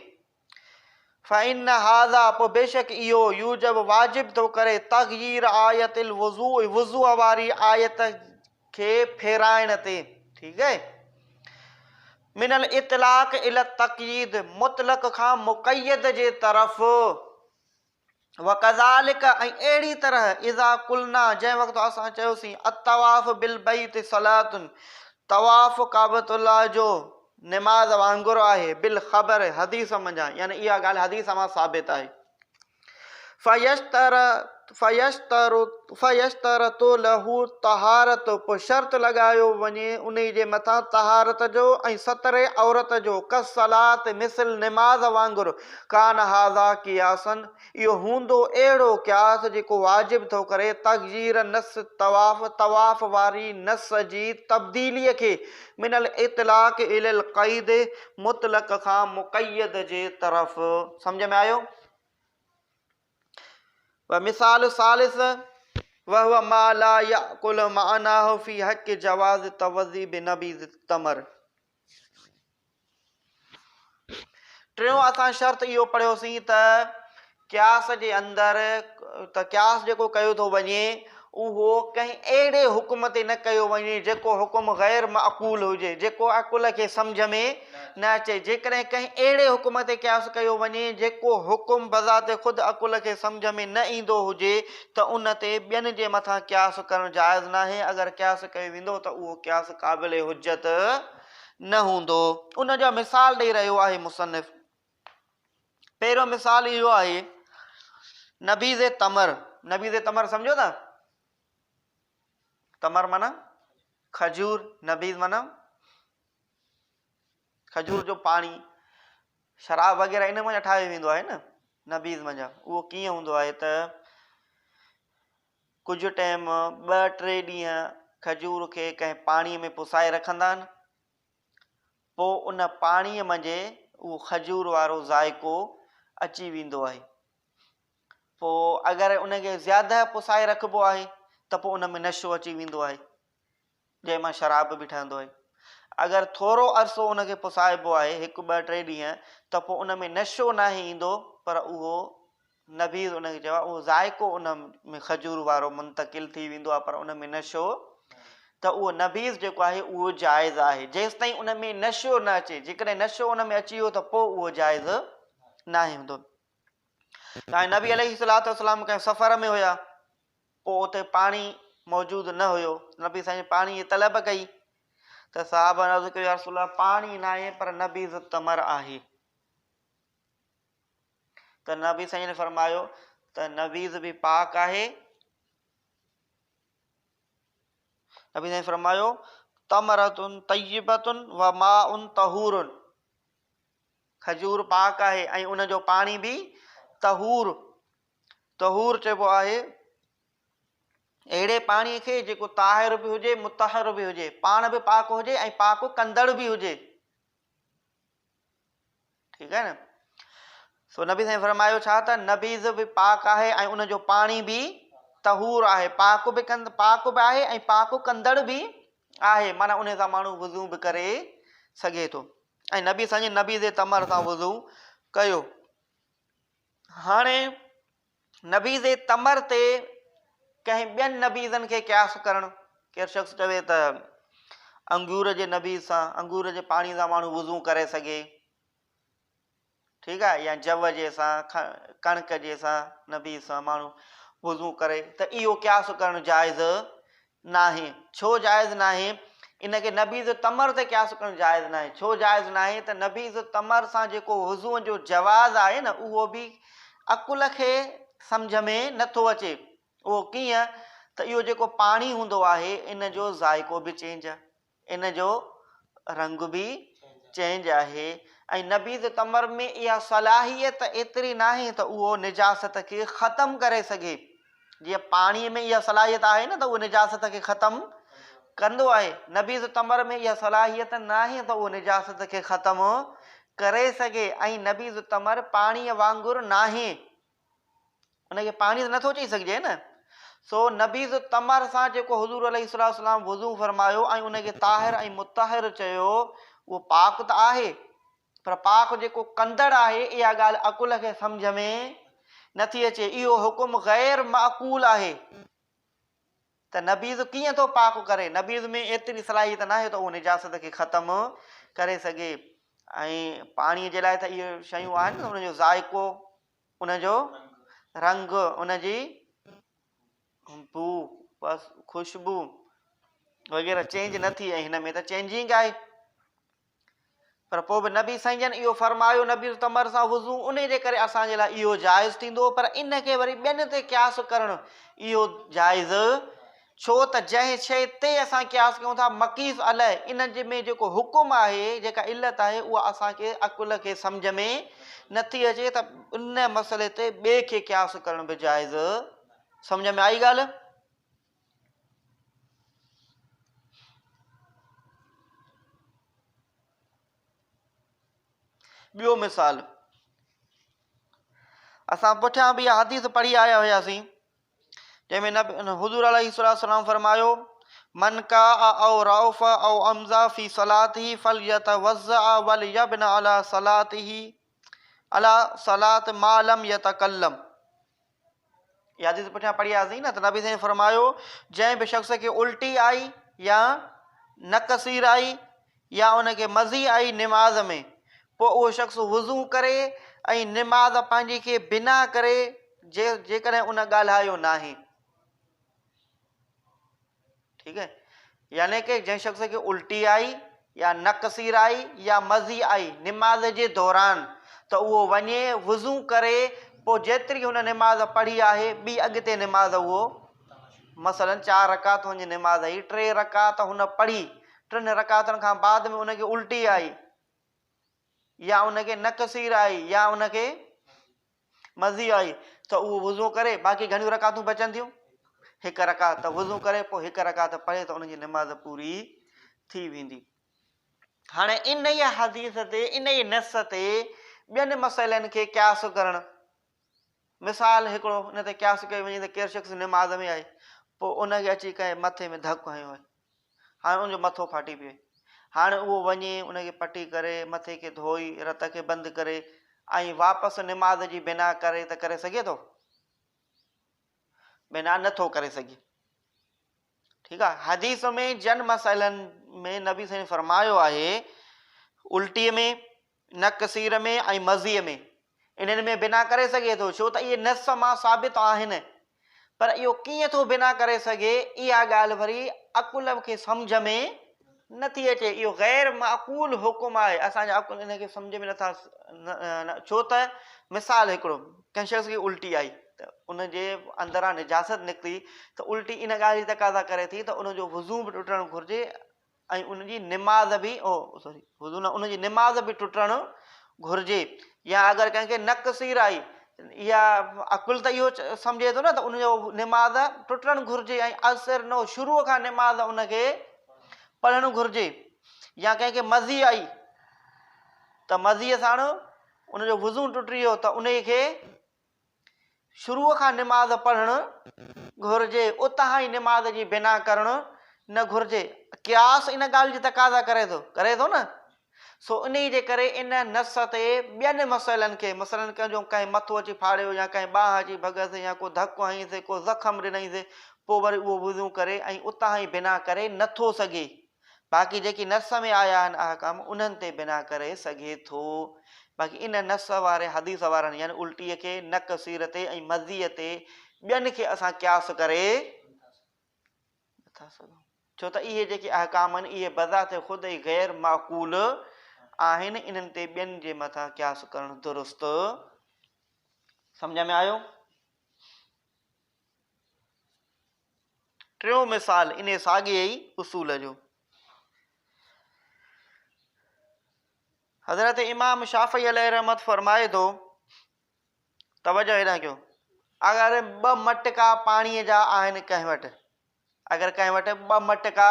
فإن هذا پوء بيشڪ اهو يوجب واجب ٿو ڪري تغيير آيت الوضوء وضوء واري آيت کي ڦيرائڻ تي ٺيڪ آهي من الاطلاق الى التقييد مطلق کان مقيد جي طرف وڪذالڪ ۽ اهڙي طرح اذا قلنا جنهن وقت اسان چيوسين الطواف بالبيت صلاة طواف ڪعبة الله جو نماز وانگر آهي بالخبر حديث منجهان يعني اها ڳالهه حديث مان ثابت آهي فيشترط له الطهارت پوء شرط لڳايو وڃي انهي جي مٿان طهارت جو ۽ ستر عورت جو ڪالصلاة مثل نماز وانگر ڪان هذا قياسا اهو هوندو اهڙو قياس جيڪو واجب ٿو ڪري تغيير نص الطواف طواف واري نص جي تبديليء کي من الاطلاق الي القيد مطلق کان مقيد جي طرف. سمجهه ۾ آيو؟ ومثال ثالث. وهو ما لا يعقل معناه في حق جواز التوضي بنبيذ التمر. ٽيون اسان شرط اهو پڙهيوسين ته قياس جي اندر ته قياس جيڪو ڪيو ٿو وڃي اهو ڪنهن اهڙي حڪم تي نه ڪيو وڃي جيڪو حڪم غير معقول هجي جيڪو عقل کي سمجهه ۾ نه اچي جيڪڏهن ڪنهن اهڙي حڪم تي قياس ڪيو وڃي جيڪو حڪم بذات خود عقل کي سمجهه ۾ نه ايندو هجي ته ان تي ٻين جي مٿان قياس ڪرڻ جائز ناهي اگر قياس ڪيو ويندو ته اهو قياس قابل حجت نه هوندو. ان جا مثال ڏئي رهيو آهي مصنف. پهريون مثال اهو آهي نبيذ تمر، نبيذ تمر سمجهو ٿا؟ تمر معنيٰ کجور، نبيذ معنيٰ کجور جو پاڻي، شراب وغيره ان منجهان ٺاهيو ويندو آهي نه نبيذ منجهان. اهو ڪيئن هوندو آهي ته ڪجهه ٽيم ٻه ٽي ڏينهن کجور کي ڪنهن پاڻيء ۾ پسائي رکندا آهن، پوء ان پاڻيء منجهه اهو کجور وارو ذائقو اچي ويندو آهي. پوء اگر ان کي زياده پسائي رکبو آهي ته پوء ان ۾ نشو اچي ويندو آهي. جنهن مان شراب به ٺهندو آهي. اگر ٿورو عرصو ان کي پسائبو آهي، هڪ ٻه ٽي ڏينهن، ته پوء ان ۾ نشو ناهي ايندو پر اهو نبيذ ان کي چئبو آهي، اهو ذائقو ان ۾ کجور وارو منتقل ٿي ويندو آهي پر ان ۾ نشو ته اهو نبيذ جيڪو آهي اهو جائز آهي جيستائين ان ۾ نشو نه اچي، جيڪڏهن نشو ان ۾ اچي ويو ته پوء اهو جائز ناهي هوندو. ۽ نبي عليه الصلوة والسلام ڪنهن سفر ۾ هيا پوء اتي پاڻي موجود نه هيو نبي سائين پاڻي جي طلب ڪئي ته صحابه عرض ڪيو يا رسول الله پاڻي ناهي پر نبيذ تمر آهي ته نبي سائين فرمايو ته نبيذ به پاڪ آهي نبي سائين فرمايو تمرة طيبة و ماء طهور کجور پاڪ آهي ۽ ان جو پاڻي به طهور، طهور چئبو آهي اهڙي پاڻي کي جيڪو طاهر به هجي مطهر به هجي، پاڻ به پاڪ هجي ۽ پاڪ ڪندڙ به هجي. ٺيڪ آهي نه؟ سو نبي سائين فرمايو ڇا ته نبيذ به پاڪ آهي ۽ ان جو پاڻي به طهور آهي، پاڪ به ڪند پاڪ به آهي ۽ پاڪ ڪندڙ به آهي، معنيٰ ان سان ماڻهو وضو به ڪري سگهي ٿو. ۽ نبي سائين جن نبيذ تمر سان وضو ڪيو. هاڻي نبيذ تمر تي ڪنهن ٻين نبيذن کي قياس ڪرڻ، ڪير شخص چوي ته انگور جي نبيذ سان، انگور جي پاڻي سان ماڻهو وضو ڪري سگهي، ٺيڪ آهي يا جو جي سان، ڪڻڪ جي سان، نبيذ سان ماڻهو وضو ڪري ته اهو قياس ڪرڻ جائز ناهي. ڇو جائز ناهي؟ ان کي نبيذ تمر تي قياس ڪرڻ جائز ناهي. ڇو جائز ناهي ته نبيذ تمر سان جيڪو وضوء جو جواز آهي نه اهو به عقل کي سمجهه ۾ نه ٿو اچي. اهو ڪيئن ته اهو جيڪو پاڻي هوندو آهي ان جو ذائقو به چينج آهي. ان جو رنگ به چينج آهي ۽ نبيذ تمر ۾ اها صلاحيت ايتري ناهي ته اهو نجاست کي ختم ڪري سگهي. جيئن پاڻي ۾ اها صلاحيت آهي نه ته اهو نجاست کي ختم ڪندو آهي، نبيذ تمر ۾ اها صلاحيت ناهي ته اهو نجاست کي ختم ڪري سگهي ۽ نبيذ تمر پاڻي وانگر ناهي. ان کي پاڻي ته نٿو چئي سگهجي نه. سو نبيذ تمر سان جيڪو حضور عليه الصلوة والسلام وضو فرمايو ۽ ان کي طاهر ۽ مطهر چيو اهو پاڪ ته آهي پر پاڪ جيڪو ڪندڙ آهي اها ڳالهه عقل کي سمجهه ۾ نٿي اچي. اهو حڪم غير معقول آهي ته نبيذ ڪيئن ٿو پاڪ ڪري. نبيذ ۾ ايتري صلاحيت ناهي ته اهو نجاست کي ختم ڪري سگهي ۽ پاڻي جي لاء ته اهي شيون آهن ان جو ذائقو ان جو رنگ، ان جي بوء، بس خوشبو وغيره چينج نه ٿي ۽ هن ۾ ته چينجنگ آهي. پر پوء به نبي سائين جن اهو فرمايو نبي تمر سان وضو ان جي ڪري اسان جي لاء اهو جائز ٿيندو پر ان کي وري ٻين تي قياس ڪرڻ اهو جائز ڇو ته جنهن شيء تي اسان قياس ڪيون ٿا مقيس عليه ان جي ۾ جيڪو حڪم آهي جيڪا علت آهي اها اسان کي عقل کي سمجهه ۾ نٿي اچي ته ان مسئلي تي ٻئي کي قياس ڪرڻ به جائز سمجهه ۾ آئي ڳالهه؟ ٻيو مثال اسان پٺيان به اها حديث پڙهي آيا هياسين. جنهن ۾ نبي حضور عليه الصلوة والسلام فرمايو، من قاء او رعف او امضى في صلاته فليتوضع وليبن على صلاته على صلاة ما لم يتڪلم. اها حديث پٺيان پڙهي آياسين نه ته نبي سائين فرمايو جنهن به شخص کي الٽي آئي يا نڪسير آئي يا ان کي مزي آئي نماز ۾ پوء اهو شخص وضو ڪري ۽ نماز پنهنجي کي بنا ڪري جي جيڪڏهن ان ڳالهايو ناهي. ٺيڪ آهي يعني ڪه جنهن شخص کي الٽي آئي يا نڪسير آئي يا مزي آئي نماز جي دوران ته اهو وڃي وضو ڪري پوء جيتري هن نماز پڙهي آهي ٻي اڳتي نماز اهو مثلا چار رڪعت هن جي نماز هئي ٽي رڪعت هن پڙهي ٽن رڪعتن کان بعد ۾ ان کي الٽي آئي يا ان کي نڪسير آئي يا ان کي مزي آئي ته اهو وضو ڪري باقي گهڻيون رڪعتون بچن ٿيون هڪ رڪعت ته وضو ڪري پوء هڪ رڪعت پڙهي ته ان جي نماز پوري ٿي ويندي. هاڻي انهيء حديث تي انهيء نص تي ٻين مسئلن کي قياس ڪرڻ مثال هڪڙو ان تي قياس ڪيو وڃي ته ڪير شخص نماز ۾ آهي پوء ان کي اچي ڪنهن مٿي ۾ ڌڪ هنيو آهي هاڻي ان جو مٿو ڦاٽي پيو آهي هاڻي اهو وڃي ان کي پٽي ڪري مٿي کي ڌوئي رت کي بند ڪري ۽ واپس نماز جي بنا ڪري ته ڪري سگهي ٿو؟ بنا نٿو ڪري سگهي. ٺيڪ آهي حديث ۾ جن مسئلن ۾ نبي سائين فرمايو آهي الٽي ۾ نڪسير ۾ ۽ مزي ۾ انهن ۾ بنا ڪري سگهي ٿو ڇو ته اهي نص مان ثابت آهن پر اهو ڪيئن ٿو بنا ڪري سگهي اها ڳالهه وري عقل کي سمجهه ۾ نٿي اچي اهو غير معقول حڪم آهي اسان جا عقل ان کي سمجهه ۾ نٿا ڇو ته مثال هڪڙو ڪنهن شخص کي الٽي آئي ته ان جي اندران نجاست نڪتي ته الٽي ان ڳالهه جي تقاضا ڪري ٿي ته ان جو وضو به ٽٽڻ گهرجي ۽ ان جي نماز به او سوري وضو نه ان جي نماز به ٽٽڻ گهرجي يا اگر ڪنهن کي نڪ سير آئي اها عقل ته اهو سمجهي ٿو نه ته ان جو نماز ٽٽڻ گهرجي ۽ اثر نو شروع کان نماز ان کي پڙهڻ گهرجي يا ڪنهن کي مزي آئي ته مزي ساڻ ان جو وضو ٽٽي ويو ته ان کي شروع کان نماز پڙهڻ گهرجي، اتان ئي نماز جي بنا ڪرڻ نه گهرجي. قياس ان ڳالهه جي تقاضا ڪري ٿو، ڪري ٿو نه؟ سو انهي جي ڪري ان نص تي ٻين مسئلن کي، مثلاً ڪنهن جو ڪنهن مٿو اچي ڦاڙيو يا ڪنهن ٻانهن اچي ڀڳس يا ڪو ڌڪ هنئيس، ڪو زخم ڏنائينس، پوء وري اهو وضو ڪري ۽ اتان ئي بنا ڪري نه ٿو سگهي. باقي جيڪي نص ۾ آيا آهن احڪام انهن تي بنا ڪري سگهي ٿو. باقي ان نص واري حديث وارن يعني الٽيء کي، نڪ سير تي ۽ مذيء تي ٻين کي اسان قياس ڪري نٿا سگهون. ڇو ته اهي جيڪي احڪام آهن اهي بذات خود ئي غير معقول آهن انهن تي ٻين جي مٿان قياس ڪرڻ درست سمجهه ۾ آيو؟ ٽيون مثال انهيء ساڳئي ئي اصول جو. حضرت امام شافعي عليه رحمت فرمائي ٿو، توجه هيڏانهن ڪيو، اگر ٻه مٽڪا پاڻيء جا آهن ڪنهن وٽ، اگر ڪنهن وٽ ٻه مٽڪا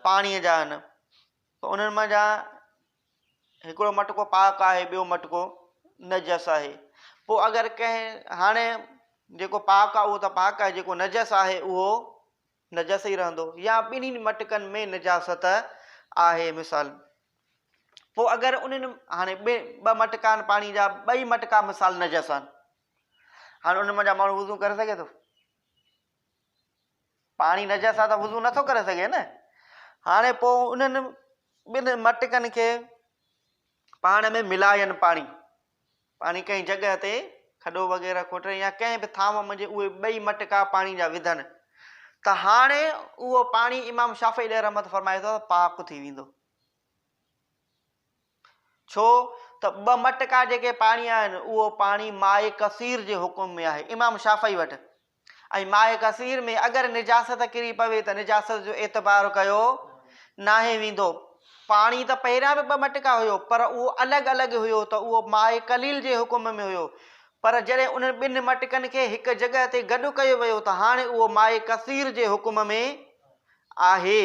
پاڻيء جا آهن ته انهن منجهان هڪڙو مٽڪو پاڪ آهي ٻيو مٽڪو نجس آهي پوء اگر ڪنهن هاڻي جيڪو پاڪ آهي اهو ته پاڪ آهي جيڪو نجس آهي اهو نجس ئي رهندو يا ٻنهي مٽڪن ۾ نجاست آهي مثال پوء اگر انهن هاڻي ٻه مٽڪا آهن پاڻي جا ٻئي مٽڪا مثال نجس آهن هاڻي انهن منجهان ماڻهو وضو ڪري سگهي ٿو پاڻي نجس آ ته وضو نٿو ڪري سگهي نه. هاڻي پوء انهن ٻن مٽڪن کي پاڻ ۾ ملائين پاڻي پاڻي ڪنهن جڳهه تي کڏو وغيره کوٽي يا ڪنهن به ٿانو منجهه اهي ٻئي مٽڪا پاڻي جا وڌن ته هاڻي اهو پاڻي امام شافعي عليه رحمت فرمائي ٿو ته پاڪ ٿي ويندو. ڇو ته ٻه مٽڪا جيڪي پاڻي آهن اهو پاڻي ماء ڪثير جي حڪم ۾ آهي امام شافعي وٽ ۽ ماء ڪثير ۾ اگر نجاست ڪري پوي ته نجاست جو اعتبار ڪيو ناهي ويندو پاڻي ته پهريان به ٻه مٽڪا هيو پر اهو الڳ الڳ هيو ته اهو ماء قليل جي حڪم ۾ هيو پر جڏهن انهن ٻن مٽڪن کي هڪ جڳهه تي گڏ ڪيو ويو ته هاڻي اهو ماء ڪثير جي حڪم ۾ آهي.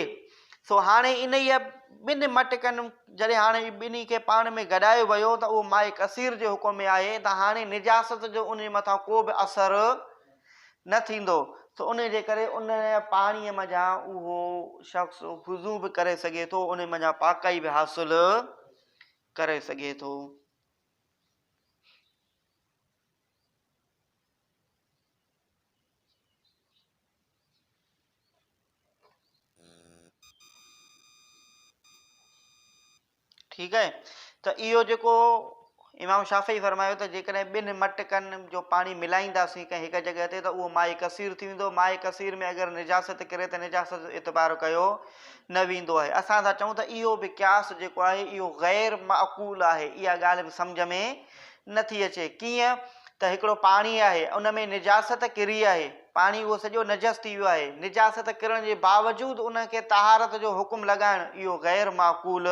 سو هاڻي انهيء ٻن مٽڪن جڏهن هاڻي ٻنهي کي پاڻ ۾ گڏايو ويو ته اهو ماء ڪثير جي حڪم ۾ آهي ته هاڻي نجاست جو انهي مٿان ڪو به اثر نه ٿيندو. ته ان جي ڪري ان پاڻيء منجهان اهو شخص وضو به ڪري سگهي ٿو، ان منجهان پاڪائي به حاصل ڪري سگهي ٿو. ٺيڪ آهي ته اهو جيڪو امام شافعي فرمايو ته جيڪڏهن ٻن مٽڪن جو پاڻي ملائينداسين ڪنهن هڪ جڳهه تي ته اهو ماء ڪثير ٿي ويندو، ماء ڪثير ۾ اگر نجاست ڪري ته نجاست جو اعتبار ڪيو نه ويندو آهي. اسان ٿا چئون ته اهو به قياس جيڪو آهي اهو غير معقول آهي، اها ڳالهه به سمجهه ۾ نه ٿي اچي. ڪيئن ته هڪڙو پاڻي آهي ان ۾ نجاست ڪري آهي، پاڻي اهو سڄو نجس ٿي ويو آهي، نجاست ڪرڻ جي باوجود ان کي طهارت جو حڪم لڳائڻ اهو غير معقول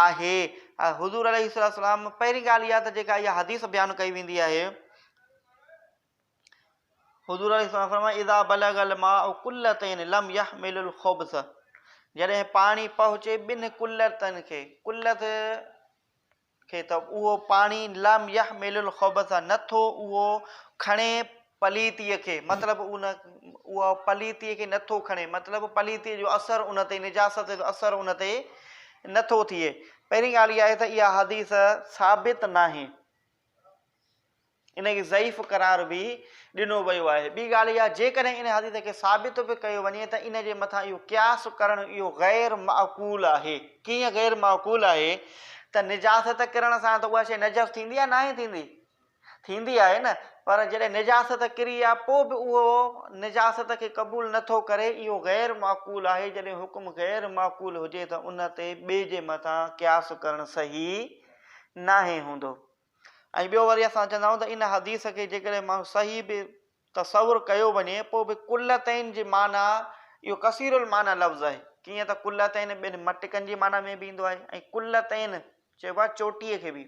آهي. حضور عليه الصلوة والسلام پهرين ڳالهه اها ته جيڪا اها حديث بيان ڪئي ويندي آهي، حضور عليه السلام فرمايو اذا بلغ الماء قلتين لم يحمل الخبث، جڏهن پاڻي پهچي ٻن قلتن کي، قلت کي ته اهو پاڻي لم يحمل الخبث نه ٿو اهو کڻي پليتيء کي، مطلب ان اهو پليتيء کي نه ٿو کڻي، مطلب پليتيء جو اثر ان تي، نجاست جو اثر ان تي نه ٿو ٿئي. پهرين ڳالهه اها آهي ته اها حديث ثابت ناهي. ان کي ضعيف قرار به ڏنو ويو آهي. ٻي ڳالهه اها جيڪڏهن ان حديث کي ثابت به ڪيو وڃي ته ان جي مٿان اهو قياس ڪرڻ اهو غير معقول آهي. ڪيئن غير معقول آهي ته نجاست ڪرڻ سان ته اها شيء نجس ٿيندي يا ناهي ٿيندي؟ ٿيندي آهي نه، پر جڏهن نجاست ڪري آ پوء به اهو نجاست کي قبول نه ٿو ڪري، اهو غير معقول آهي. جڏهن حڪم غير معقول هجي ته ان تي ٻئي جي مٿان قياس ڪرڻ صحيح ناهي هوندو. ۽ ٻيو وري اسان چوندا آهيون ته ان حديث کي جيڪڏهن ماڻهو صحيح به تصور ڪيو وڃي پوء به قلتين جي معنيٰ اهو ڪثير المعنيٰ لفظ آهي، ڪيئن ته قلتين ٻن مٽڪن جي معنيٰ ۾ به ايندو آهي ۽ قلتين چئبو آهي چوٽيء کي به،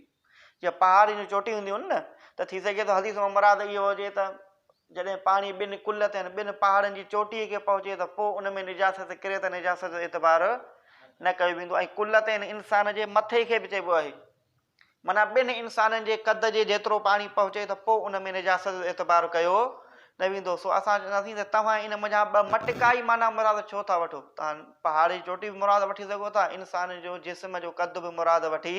جيئن پهاڙين جون چوٽيون هونديون آهن نه ته ٿي سگهي ٿو حديث مان مراد اهو هجي ته جڏهن پاڻي ٻن قلتين، ٻن پهاڙن جي چوٽيء کي پهچي ته پوء ان ۾ نجاست ڪري ته نجاست جو اعتبار نه ڪيو ويندو ۽ قلتين انسان جي مٿي کي به چئبو آهي. معنيٰ ٻن انسانن جي قد جي جيترو پاڻي پهچي ته پوء ان ۾ نجاست جو اعتبار ڪيو نه ويندو. سو اسان چونداسين ته توهان ان منجهان ٻه مٽڪا ئي معنيٰ مراد ڇو ٿا وٺو؟ توهان پهاڙ جي چوٽي به مراد وٺي سگهو ٿا، انسان جو جسم جو قد به مراد وٺي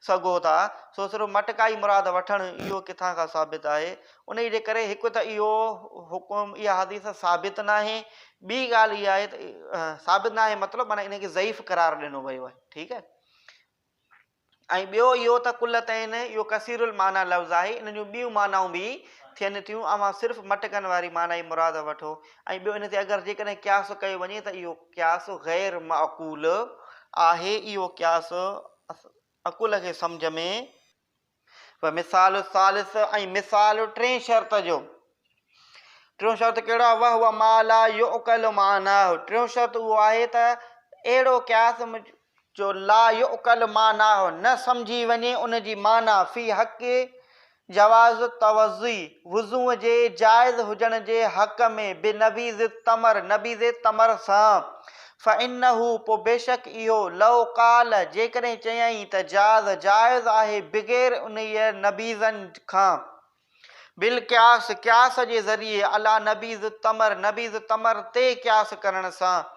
سگهو ٿا. سو صرف مٽڪا ئي مراد وٺڻ اهو ڪٿان کان ثابت آهي؟ انهيء جي ڪري هڪ ته اهو حڪم، اها حديث ثابت ناهي، ٻي ڳالهه اها آهي ته ثابت ناهي مطلب معنيٰ ان کي ضعيف قرار ڏنو ويو آهي. ٺيڪ آهي. ۽ ٻيو اهو ته قلتين اهو ڪثير المعنيٰ لفظ آهي، ان جون ٻيون معنائون به ٿين ٿيون، اوهان صرف مٽڪن واري معنيٰ ئي مراد وٺو ۽ ٻيو ان تي اگر جيڪڏهن قياس ڪيو وڃي ته اهو قياس غير معقول آهي، اهو قياس عقل کي سمجهه ۾. ومثال الثالث ۽ مثال ٽئين شرط جو، ٽيون شرط ڪهڙو آهي؟ وهو ما لا يعقل معناه، ٽيون شرط اهو آهي ته اهڙو قياس جو لا يعقل معناه نه سمجهي وڃي ان جي معنيٰ، في حق جواز التوضي وضوء جي جائز هجڻ جي حق ۾ بنبيذ التمر نبيذ تمر سان، فانه پوء بيشڪ اهو، لو قال جيڪڏهن چيائين ته جاز جائز آهي بغير انهيء نبيذن کان، بالقياس قياس جي ذريعي علي نبيذ التمر نبيذ تمر تي قياس ڪرڻ سان.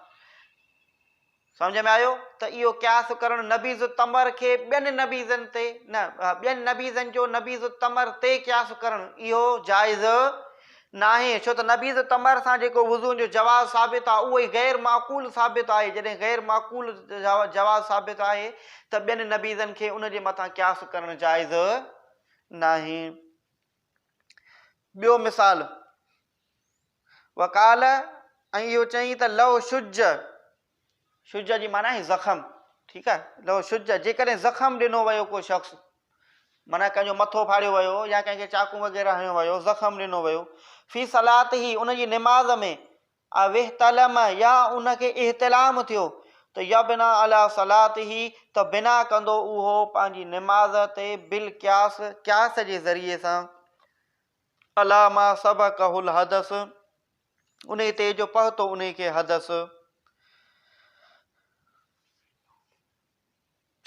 سمجهه ۾ آيو ته اهو قياس ڪرڻ نبيذ التمر کي ٻين نبيذن تي نه ٻين نبيذن جو نبيذ التمر تي قياس ڪرڻ اهو جائز ناهي ڇو ته نبيذ التمر سان جيڪو وضو جو جواز ثابت آهي اهو ئي غير معقول ثابت آهي جڏهن غير معقول جواز ثابت آهي ته ٻين نبيذن کي ان جي مٿان قياس ڪرڻ جائز ناهي. ٻيو مثال، وقال ۽ اهو چيائين ته لو شج، شج جي معنيٰ آهي زخم، ٺيڪ آهي، لو شج جيڪڏهن زخم ڏنو ويو ڪو شخص، معنيٰ ڪنهن جو مٿو ڦاڙيو ويو يا ڪنهن کي چاقو وغيره هنيو ويو، زخم ڏنو ويو، في صلاته ان جي نماز ۾، او احتلم يا ان کي احتلام ٿيو ته يبنا علي صلاته ته بنا ڪندو اهو پنهنجي نماز تي بالقياس قياس جي ذريعي سان علي ما سبقه الحدث انهي تي جو پهتو انهي کي حدث.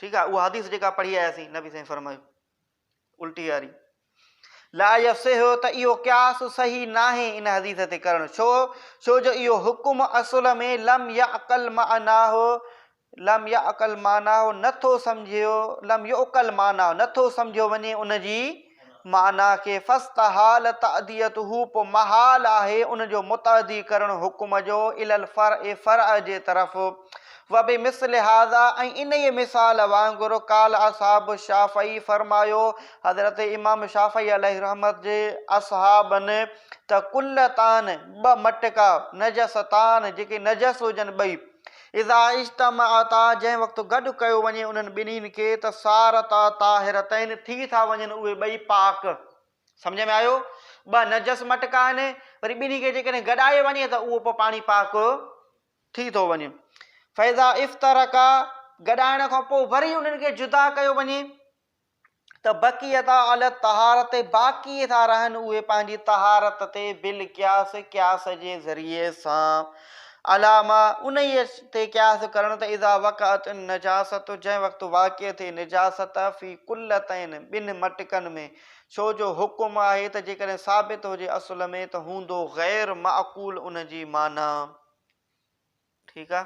ٺيڪ آهي اها حديث جيڪا پڙهي آياسين نبي سائين فرمايو الٽي واري. لا يصح ته اهو قياس صحيح ناهي ان حديث تي ڪرڻ، ڇو؟ ڇو جو اهو حڪم اصل ۾ لم يعقل معناه لم يعقل معناه نه ٿو سمجهيو لم يعقل معناه نه ٿو سمجهيو وڃي ان جي معنيٰ کي فاستحال تعديته پوء محال آهي ان جو متعدي ڪرڻ حڪم جو الي الفرع فرع جي طرف وبمثل هذا ۽ انهيء مثال وانگر قال اصحاب الشافعي فرمايو حضرت امام شافعي عليه الرحمت جي اصحابن ته قلتان ٻه مٽڪا نجستان جيڪي نجس هجن ٻئي اذا اجتمعتا جنهن وقت گڏ ڪيو وڃي انهن ٻنهين کي ته صارتا طاهرتين ٿي ٿا وڃن اهي ٻئي پاڪ. سمجهه ۾ آيو؟ ٻه نجس مٽڪا آهن وري ٻنهي کي جيڪڏهن گڏايو وڃي ته اهو پوء پاڻي پاڪ ٿي ٿو وڃي. فاذا افترقا گڏائڻ کان پوء وري انهن کي جدا ڪيو وڃي ته بقيتا علی الطهارت باقي ٿا رهن اهي پنهنجي طهارت تي بالقياس قياس جي ذريعي سان علي ما انهيء تي قياس ڪرڻ ته اذا وقعت النجاست جنهن وقت واقع ٿئي نجاست في قلتين ٻن مٽڪن ۾ ڇو جو حڪم آهي ته جيڪڏهن ثابت هجي اصل ۾ ته هوندو غير معقول ان جي معنيٰ. ٺيڪ آ.